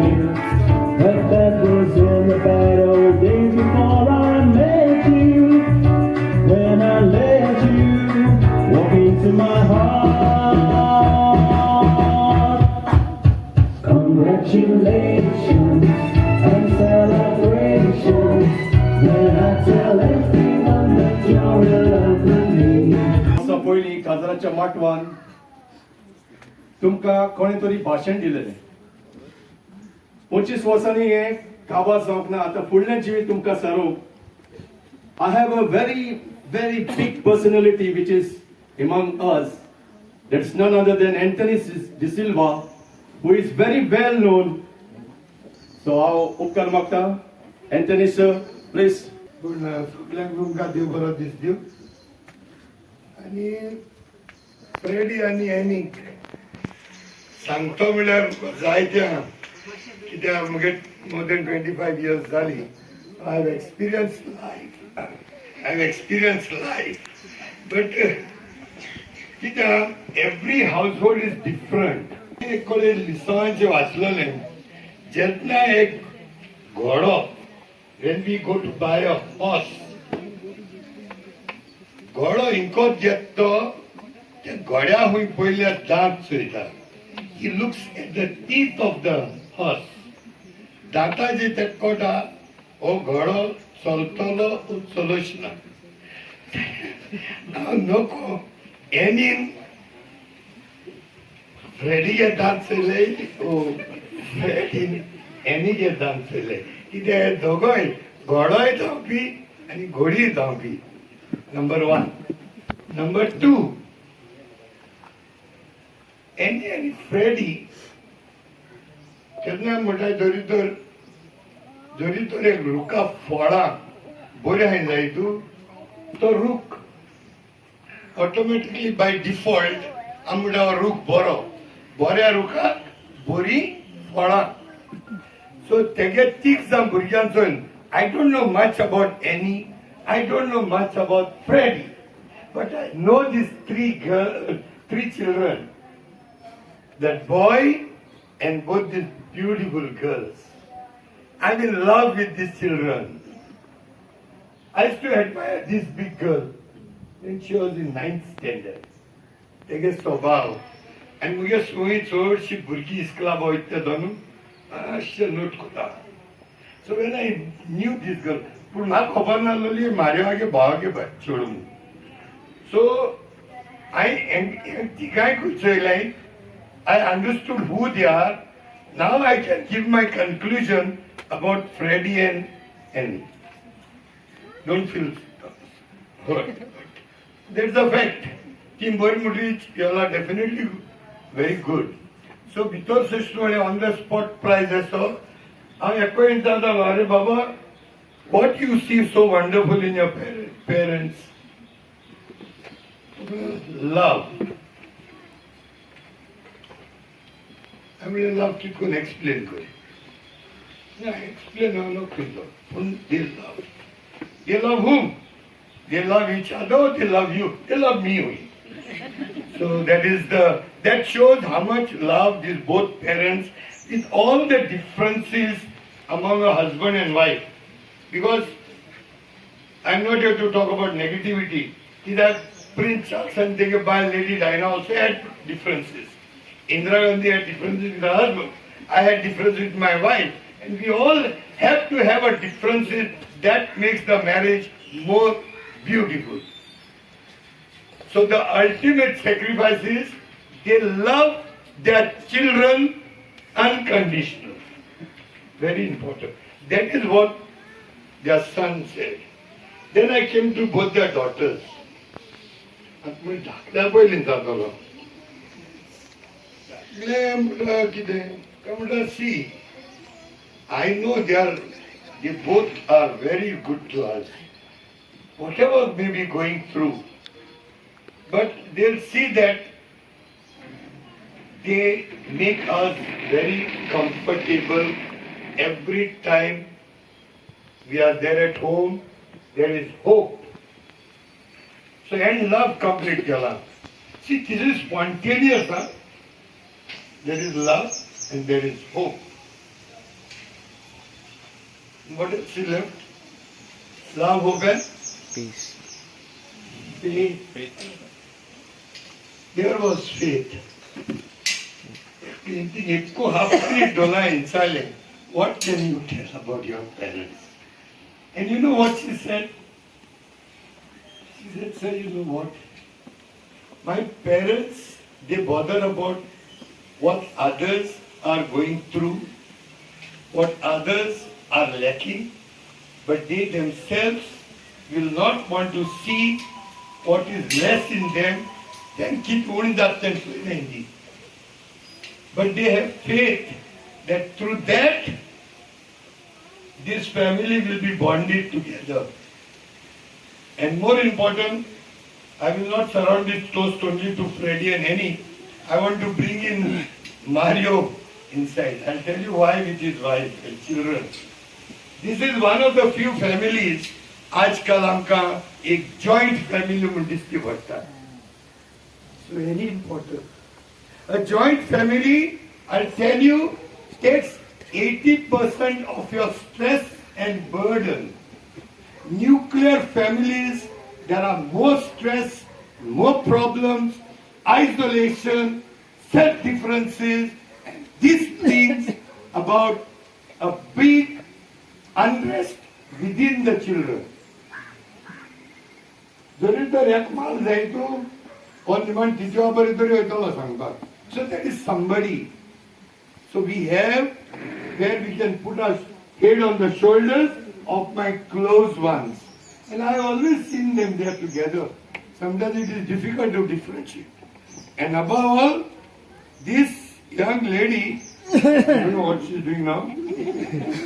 sing. But that was in the bad old days before I met you, when I let you walk into my heart. Congratulations and celebrations when I tell everyone that you're in love with me. पयलीं काजराच्या माटवान तुमकां कोणें तरी भाशण दिलेलें. 25 वर्सांनी हें काबार जावंक ना. आतां फुडलें जिवीत तुमकां सारूंक I have a very very big personality which is among us. That's none other than Anthony D'Silva, who is very well known. So हांव उपकार मागता एंथनी सर, प्लीज. पूण सगल्यांक तुमकां देव बरो दीस दिवं. आनी फ्रेडी आनी एनीक सांगतो म्हणल्यार जायते आहा, कित्याक म्हगे मोर दॅन 25 इयर्स जाली. I have experience life, I have experience life. But कित्याक every household is different. एक कडेन लिसांवाचें वाचलेलें, जेन्ना एक घोडो, when we go to buy a horse, घोडो इंकोत घेत तो त्या घोड्या हुंय पयल्या दांत चोयता. He looks at the teeth of the horse. दांताचे ते कोटा हो घोडो चलतलो चलोच ना. हांव नको एनीन फ्रेडीगे दांत चोयले, फ्रेडीन एनीगे दांत चोयले. कित्याक दोगोय घोडोय धांवपी आनी घोडीय धांवपी. Number 1. Number 2, Annie आनी फ्रेडी केन्ना म्हणटा, जरी तर एक रुखा फळां बऱ्यो आहाय जाय तूं, तो रूख ऑटोमॅटिकली बाय डिफॉल्ट आमी म्हणटा हो रूख बरो, बऱ्या रुखाक बरी फळां. सो तेगे तीग जाण भुरग्यांचो. I don't know much about Annie, I don't know much about Freddie, but I know these three children, that boy and both these beautiful girls. I'm in love with these children. I used to admire this big girl when she was in 9th standard. तेगे स्वभाव आनी मुगे सोय चडशी भुरगीं इस्कुला वयता दोनू अशें note कोता. So when I knew this girl, पूण म्हाका खबर नासलेली मार्यावागे भावागे चेडूं म्हूण. सो हांवें तिगांयकूय चोयलें. I understood who they are. Now I can give my conclusion about Freddie and Annie. Don't feel hurt. That's a fact. ती बरी म्हणली you are definitely very good. So भितर सृष्टी म्हळें ऑन the spot प्रायज आसो. हांव एकूय जातालो, अरे बाबा, what you see so wonderful in your parents? Love. I mean, love कित कोण एक्सप्लेन करी ना, एक्सप्लेन हांव नको केलो. पूण they love. They love whom? They love each other, they love you, they love me only. So that shows how much love these both parents, with all the differences among a husband and wife. Because I'm not here to talk about negativity. That Prince Charles and by Lady Diana also had differences. Indira Gandhi had differences with her husband. I had differences with my wife. And we all have to have a differences that makes the marriage more beautiful. So the ultimate sacrifice is they love their children unconditionally. Very important. That is what their son said. Then I came to both their daughters. धाकल्या पयलीं जातालो. धाकलें म्हणटा कितें काय म्हणटा, see, I know they both are very good to us. Whatever may be going through, but they'll see that they make us very comfortable every time we are there at home. There is hope. So, and love complete केला. See, this is spontaneous, huh? There is love and there is hope. What else she left? Love, hope and Peace. Faith. There was faith. What can you tell about your parents? And you know what she said? She said, sir, you know what? My parents, they bother about what others are going through, what others are lacking, but they themselves will not want to see what is less in them, then keep owning that and. But they have faith that through that, this family will be bonded together. And more important, I will not surround this toast only to Freddie and Annie. I want to bring in Mario inside. I'll tell you why with his wife and children. This is one of the few families आजकाल आमकां एक joint family म्हूण दिसती पडटा. So very important. A joint family, I'll tell you, takes 80% of your stress and burden. Nuclear families, there are more stress, more problems, isolation, self-differences, and these things about a big unrest within the children. जरी तर एक माल जाय तूं हो निमाण तिच्या बरें तरी वयतलो सांगपाक. So that is somebody. So we have where we can put our head on the shoulders of my close ones. And I always seen them there together. Sometimes it is difficult to differentiate. And above all, this young lady, I don't know what she's doing now,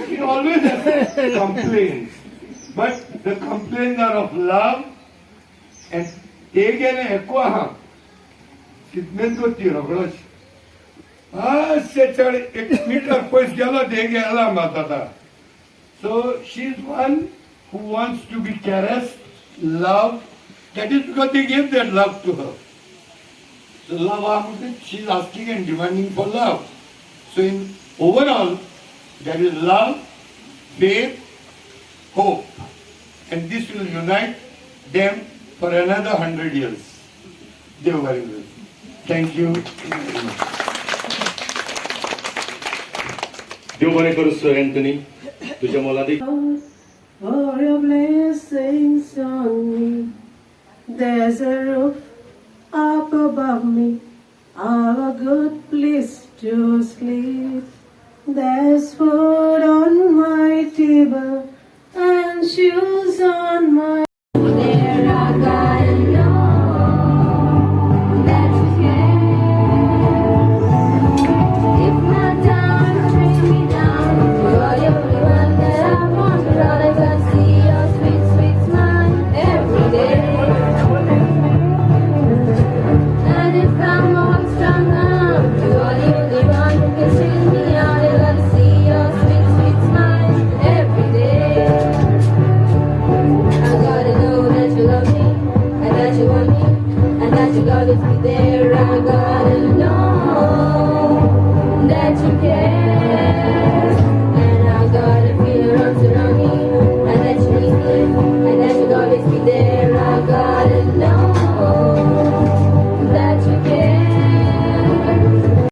she always has complaints. But the complaints are of love and ते गेले एको आहा कितमेन ती रोखडोच मातशें चड एक metre पयस गेलो ते गेला मात आतां. So she is one who wants to be caressed, loved. That is because they gave that love to her. So love, she is asking and demanding for love. So in overall, there is love, faith, hope. And this will unite them for another 100 years. Dev very. Thank you. देव बरें करूं sir Anthony, तुझ्या मोलादीक. For your blessings on me, there's a roof up above me, I'm a good place to